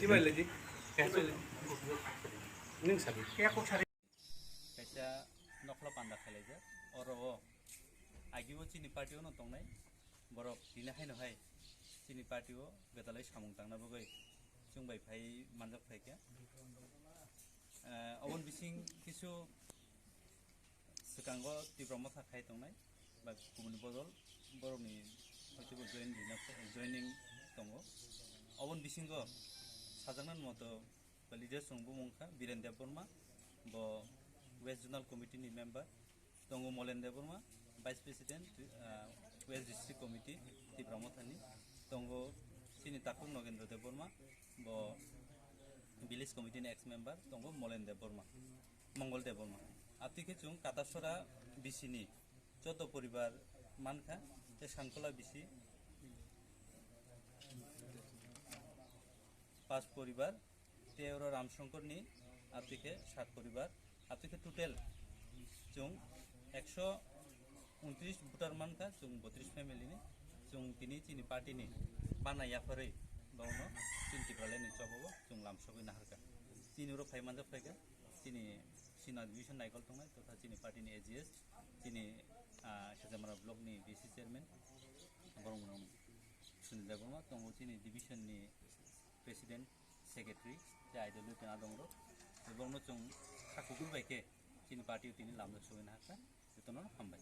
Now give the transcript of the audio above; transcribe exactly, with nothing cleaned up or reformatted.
Kaisa nokhla panda khailaijak. Oro o agio chini party o no tongnai. Borok tini haino hai chini party o betalai samung tangna bagwi chwng bai phai manjak phaikha. Eh, oboni bising kisu swkango Tipra Motha khai tongnai, ba kubuni bodol borokni hoitebo join rina, joining tongo. Oboni bisingo sajaknani moto ba leaders rok bumung kha Biren Debbarma, bo West Zonal Committee ni member, tongo Molen Debbarma, Vice President, ah, West District Committee Tipra Mothani, tongo chini takhuk Nogendra Debbarma, bo Village Committee ni ex member, tongo Molen Debbarma, Mongol Debbarma. Abtwi khe chwng Katasora B C ni choudo poribar mankha, tei Sankola B C pas poribar, tei oro Ramsongkorni abtwi khe sat poribar, abtwi khe total chwng ekso untris voter mankha, chwng botris family ni. Chwng tini chini party ni bana yapharwi bono chini Tipraland ni chobo chwng lamsogwi naharkha. Chini oro phai manjak phaikha chini Sinha division naikol tongnai totha chini party ni A G S, chini, ah, Khejamara block ni V C chairman, borok mwnang Sunil Debbarma tongo, chini division ni president, secretary, tei idol tei adongrok. Borokno chwng kha kukur bai khe chini party o tini lamjak sogwi naharkha. Jotono hambai.